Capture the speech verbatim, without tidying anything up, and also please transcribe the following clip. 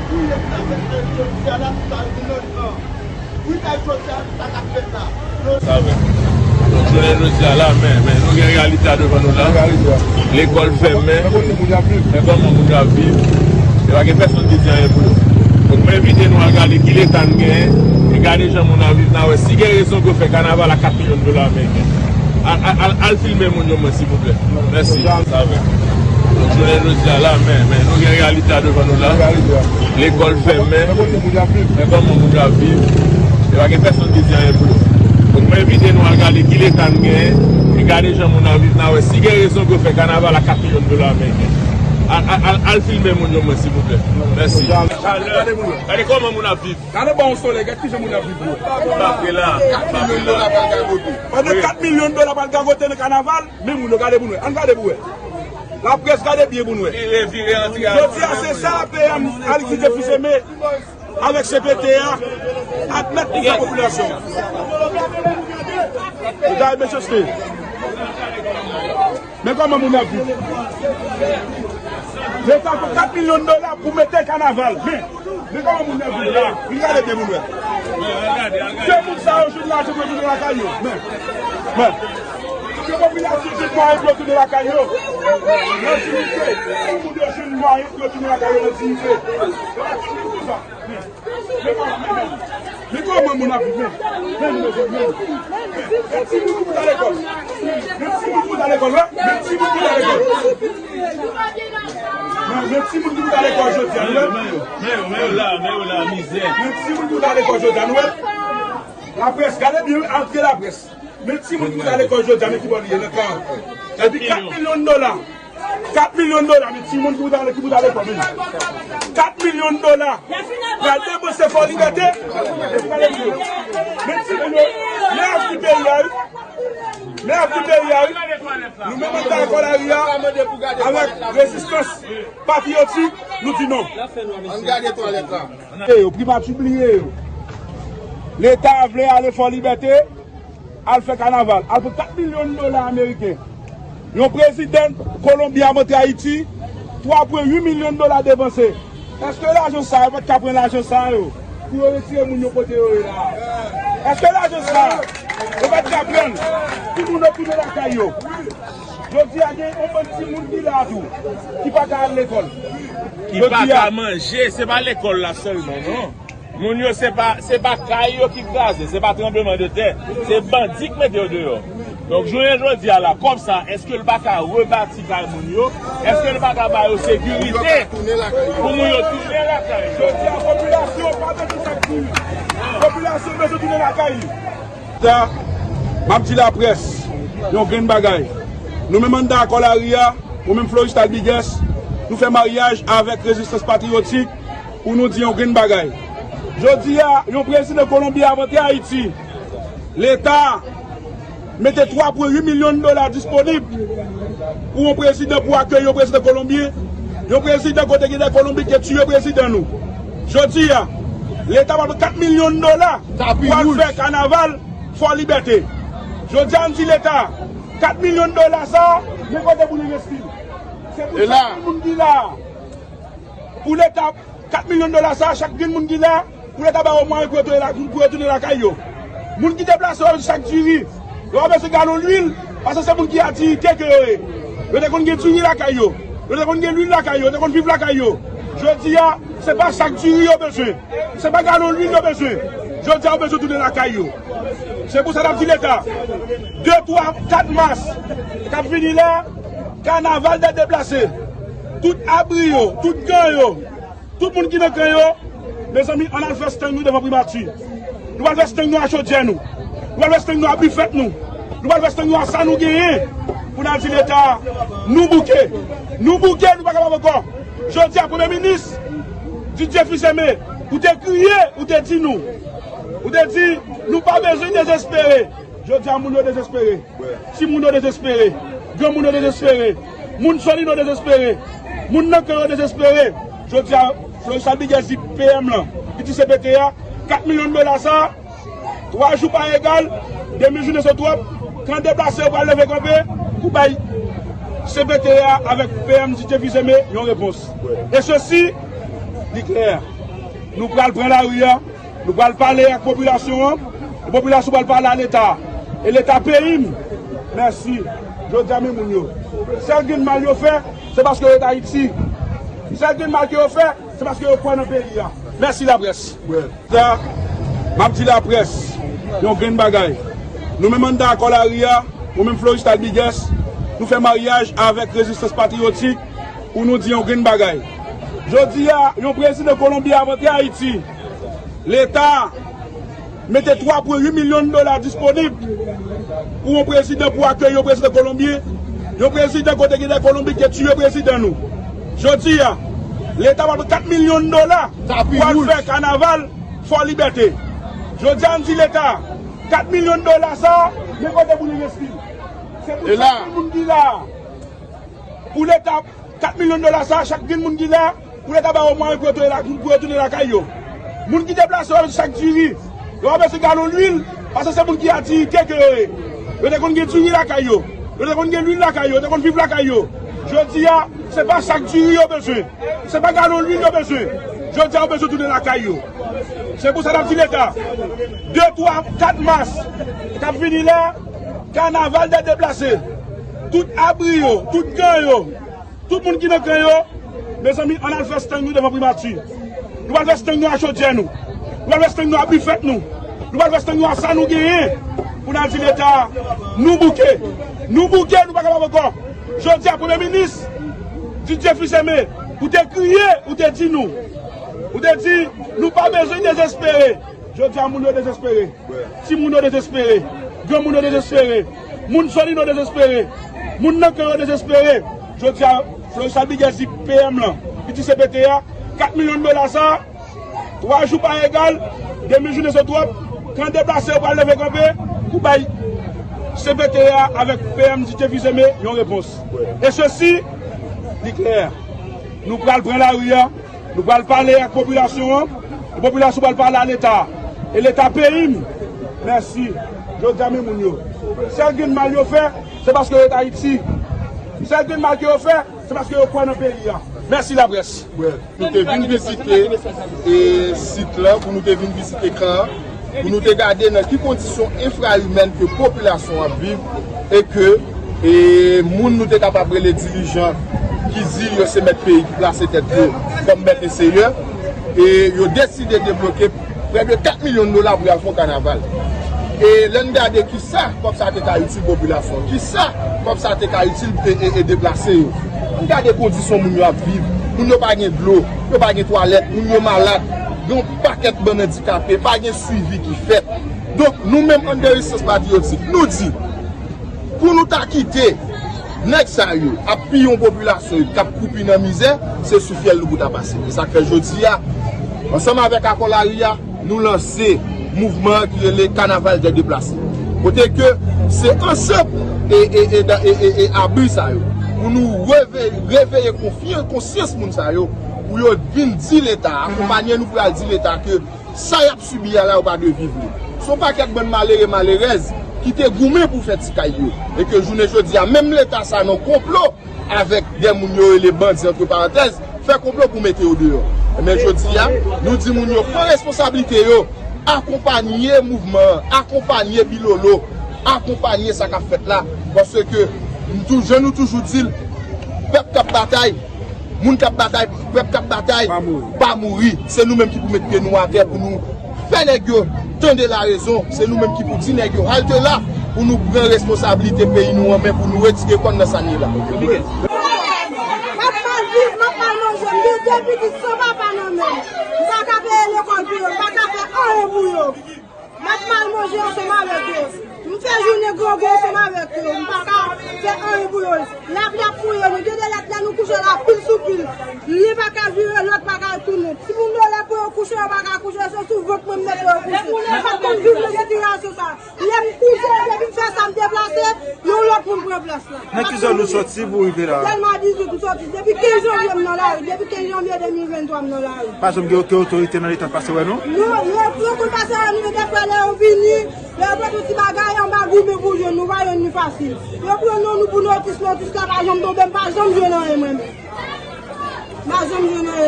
Wi, e sa fè ke jodi a la, nou ta vin nan tan. Wi, sa jodi a, sa k ap fèt la. Sa vre. Donk, jounen jodi a la, men, men, nou gen reyalite a devan nou la. Lekòl fèmen. Men kòman moun yo ap viv? E pa gen pèsonn ki di anyen pou yo. Donk, mwen envite nou al gade ki leta n genyen, e gade jan moun ap viv, n a wè si gen rezon pou yo fè kanaval a kat milyon dola ameriken. Al, al, al, al filme moun yo, mwen, silvouplè. Mèsi. Sa vre. Donk, jounen jodi a la, men, men, nou gen reyalite a devan nou la. Lekòl fèmen. Men kòman moun yo ap viv? E pa gen pèsonn ki di anyen pou yo. Donk, mwen envite nou al gade ki leta n genyen, e gade jan moun ap viv, n a wè si gen rezon pou yo fè kanaval a kat milyon dola ameriken. Al, al, al, al filme moun yo, mwen, silvouplè. Mèsi. Gade kòman moun ap viv. Gade bò yon solèy, gade kijan moun ap viv, bro. Mache la. Kat milyon dola pral gagote. Pandan kat milyon dola pral gagote nan kanaval, men moun yo gade pou n wè. Ann gade pou wè. Laprès, gade byen pou n wè. Vire, vire, antre a. Jodi a, se sa P M Alexis Théophile Aimé avèk C P T a admèt pou fè popilasyon an. Mesye, mesye, Men kòman moun ap viv. Leta pran kat milyon dola pou mete kanaval. Men, men kòman moun ap viv la. Vin gade byen moun wè. Ke moun sa yo jwenn lajan pou yo tounen lakay yo. Men, men. Ke popilasyon jwenn mwayen pou yo tounen lakay yo. Nan diyite. Ke moun yo jwenn mwayen pou yo tounen lakay yo nan diyite. Men kòman moun ap viv, men. Men, men, men, men. Men timoun ki bout a lekòl. Men timoun ki bout a lekòl, wi. Men timoun ki bout a lekòl. Men, men timoun ki bout a lekòl jodi a, nou wè. Men yo, men yo la, men yo la, mizè. Men timoun ki bout a lekòl jodi a, nou wè. Laprès, gade byen, wi, antre laprès. Men timoun ki bout a lekòl jodi a, men ki bò li ye, nan ka. Epi kat milyon dola. Kat milyon dola, men timoun ki bout a, ki bout a lekòl, men. Kat milyon dola. Pral depanse Fò Libète. Men timoun yo. Men avni peyi a, wi. Men avni peyi a, wi. Nou menm ann dakò lari a, avèk rezistans patriyotik, nou di non. Ann gade twalèt la. Yo, primati bliye yo. Leta vle ale Fò Libète, al fè kanaval, al pran kat milyon dola ameriken. Yon prezidan Kolonbi ap antre Ayiti, twa pwen uit milyon dola depanse. Èske lajan sa yo pa t ka pran lajan sa yo pou yo retire moun yo kote yo ye la? Èske lajan sa yo pa t ka pran pou moun yo tounen lakay yo? Jodi a gen yon bann timoun ki la tou, ki pa ka al lekòl. Ki pa ka manje, se pa lekòl la sèlman, non. Moun yo, se pa, se pa kay yo ki kraze, se pa tranblemanntè, se bandi k mete yo deyò. Donk, jounen jodi a la, kòb sa, èske l pa ka rebati kay moun yo? Èske l pa ka ba yo sekirite pou moun yo tounen lakay yo? Jodi a, popilasyon pa bezwen sa k di. Popilasyon bezwen tounen lakay li. Sa, m ap di laprès yon grenn bagay. Nou menm anndan akò lari a, mwen menm Floristal Bigès, nou fè maryaj avèk Rezistans Patriyotik pou nou di yon grenn bagay. Jodi a, yon prezidan Kolonbi ap antre Ayiti. Leta mete twa pwen uit milyon dola disponib pou yon prezidan, pou akeyi yon prezidan kolonbyen. Yon prezidan kote gen de Kolonbyen ki te tiye prezidan nou. Jodi a, Leta pral pran kat milyon dola pou al fè kanaval Fò Libète. Jodi a, n di Leta, kat milyon dola sa a, men kote pou n envesti l. Se pou chak moun ki la a. Pou Leta, kat milyon dola sa a, chak grenn moun ki la a, pou Leta ba yo mwayen pou yo tounen la, pou yo tounen lakay yo. Moun ki deplase, yo bezwen sak diri. Yo pa bezwen galon lwil, paske se moun ki a diyite ke yo ye. Yo te konn gen diri lakay yo. Yo te konn gen lwil lakay yo. Yo te konn viv lakay yo. Jodi a, se pa sak diri yo bezwen. Se pa galon lwil yo bezwen. Jodi a, yo bezwen tounen lakay yo. Se pou sa n ap di Leta, de, twa, kat mas k ap vini la, kanaval dè deplase. Tout abri yo, tout kan yo, tout moun ki nan kan yo, mezanmi, ann al fè stang nou devan primati. Nou pral fè stang nou a chodyè nou. Nou pral fè stang nou a bifèt nou. Nou pral fè stang nou a sa nou genyen. Pou n al di Leta, nou bouke. Nou bouke, nou pa kapab ankò. Jodi a, Premye Minis Didier Fils-Aimé, ou te kriye, ou te di nou. Ou te di, nou pa bezwen dezespere. Jodi a, moun yo dezespere. Timoun yo dezespere. Granmoun yo dezespere. Moun Solino dezespere. Moun nan kan yo dezespere. Jodi a, Floristal Bigès di P M lan, li di C P T a, kat milyon dola sa a, twa jou pa egal, de mil jounen se twòp, kan deplase yo pral leve kanpe pou bay C P T a avèk P M Didier Fils-Aimé yon repons. E sesi, li klè. Nou pral pran lari a, nou pral pale ak popilasyon an, e popilasyon pral pale a Leta. E Leta peyi m, mèsi. Jodi a, men moun yo. Sèl grenn mal yo fè, se paske yo ret Ayiti. Sèl grenn mal ke yo fè, se paske yo kwè nan peyi a. Mèsi laprès. Sa, m ap di laprès yon grenn bagay. Nou menm anndan Akò Lari a, mwen menm Floristal Bigès, nou fè maryaj avèk Rezistans Patriyotik pou nou di yon grenn bagay. Jodi a, yon prezidan Kolonbi ap antre Ayiti. Leta mete twa pwen uit milyon dola disponib pou yon prezidan, pou akèy yon prezidan Kolonbi. Yon prezidan kote gen de Kolonbi ki te tiye prezidan nou. Jodi a, Leta pral pran kat milyon dola pou al fè kanaval Fò Libète. Jodi a, n di Leta, kat milyon dola sa a, men kote pou l envesti l. Se pou chak moun ki la a. Pou Leta, kat milyon dola sa a, chak grenn moun ki la, pou Leta ba yo mwayen pou yo tounen la, pou yo tounen lakay yo. Moun ki deplase, yo bezwen sak diri, yo pa bezwen galon lwil, paske se moun ki a diyite ke yo ye. Yo te konn gen diri lakay yo, yo te konn gen lwil lakay yo, yo te konn viv lakay yo. Jodi a, se pa sak diri yo bezwen, se pa galon lwil yo bezwen. Jodi a, yo bezwen tounen lakay yo. Se pou sa n ap di Leta, de, twa, kat mas k ap vini la, kanaval dè deplase. Tout abri yo, tout kan yo, tout moun ki nan kan yo, mezanmi, ann al fè stand nou devan primati. Nou pral fè stand nou a chodyè nou. Nou pral fè stand nou a bifèt nou. Nou pral fè stand nou a sa nou genyen. Pou n al di Leta, nou bouke. Nou bouke, nou pa kapab ankò. Jodi a, Premye Minis Didier Fils-Aimé, ou te kriye, ou te di nou. Ou te di, nou pa bezwen dezespere. Jodi a, moun yo dezespere. Timoun yo dezespere. Granmoun yo dezespere. Moun Solino dezespere. Moun nan kan yo dezespere. Jodi a, Floristal Bigès di P M lan, li di C P T a, kat milyon dola sa a, twa jou pa egal, de mil jounen se twòp, kan deplase yo pral leve kanpe pou bay C P T a avèk P M Didier Fils-Aimé yon repons. E sesi, li klè. Nou pral pran lari a, nou pral pale ak popilasyon an, e popilasyon pral pale a Leta. E Leta peyi m, mèsi. Jodi a, men moun yo. Sèl grenn mal yo fè, se paske yo ret Ayiti. Sèl grenn mal ke yo fè, se paske yo kwè nan peyi a. Mèsi laprès. Nou te vin vizite, e, sit lan, pou nou te vin vizite kan an, pou nou te gade nan ki kondisyon enfra-imèn ke popilasyon ap viv, e ke, e, moun nou te kapab rele dirijan ki di yo se mèt peyi, ki plase tèt yo kòm mèt e seyè, e yo deside debloke prè de kat milyon dola pou y al fè yon kanaval. E lè n gade kisa kòb sa te ka itil popilasyon, kisa kòb sa te ka itil e, e, e deplase yo. Ann gade kondisyon moun yo ap viv. Moun yo pa gen dlo, yo pa gen twalèt, moun yo malad. Gen yon pakèt bann andikape, pa gen swivi ki fèt. Donk, nou menm anndan Rezistans Patriyotik, nou di, pou nou ta kite nèg sa yo ap piye yon popilasyon k ap koupi nan mizè, se sou fyèl nou pou ta pase. E sa k fè jodi a, ansanm avèk Akò Lari a, nou lanse mouvman an ki rele Kanaval dè Deplase. Kote ke se ansanm e, e, e, e, e, e abri sa yo, pou nou reve-, reveye konfyan-, konsyans moun sa yo, pou yo vin di Leta, akonpaye nou pou al di Leta ke sa y ap sibi a la, yo pa dwe viv li. Se yon pakèt bann malere, malerèz ki te goumen pou fè ti kay yo. E ke jounen jodi a, menm Leta sa nan konplo avèk de moun yo rele bandi, antre parantèz, fè konplo pou mete yo deyò. Ebyen, jodi a, nou di moun yo pran responsablite yo, akonpaye mouvman an, akonpaye Bilolo, akonpaye sa k ap fèt la. Paske, nou tou-, jan nou toujou di l, pèp k ap batay, moun k ap batay, pèp k ap batay, pa mouri. Pa mouri. Se nou menm ki pou met pye nou atè pou nou fè nèg yo tande larezon. Se nou menm ki pou di nèg yo, halte la, pou nou pran responsablite peyi nou an men, pou nou retire kò n nan sa n ye la. M ap mal viv, m ap mal manje, m gen de pitit san papa nan men m. M pa ka peye lekòl pou yo, m pa ka fè anyen pou yo. M ap mal manje ansanm avèk yo. M fè jounen grangou ansanm avèk yo. M pa ka fè anyen pou yo. Lapli ap fouye nou. Gen de lèt lè nou kouche la, pil sou pil. Li pa ka vire, lòt pa ka tounen. Timoun yo lè pou yo kouche, yo pa ka kouche. Se sou vant mwen m mete yo kouche. M pa t konn viv nan sitiyasyon sa. Lè m kouche, depi m fè sa, m deplase, yon lòt moun pran plas la. Nan ki zòn ou soti pou w rive la? Dèlma dizuit, m soti. Depi kenz janvye, m nan lari. Depi kenz janvye de mil venntwa, m nan lari. Pa janm gen okenn otorite nan Leta k pase wè nou? Non, yo, yo konn pase wè nou, men dèfwa lè yo vini, lè yo pote yon ti bagay anba goumen pou jwenn nou, pa jwenn nou fasil. Yo pran non nou pou notis, notis la pa janm tonbe, m pa janm jwenn anyen mwen menm. M pa janm jwenn anyen.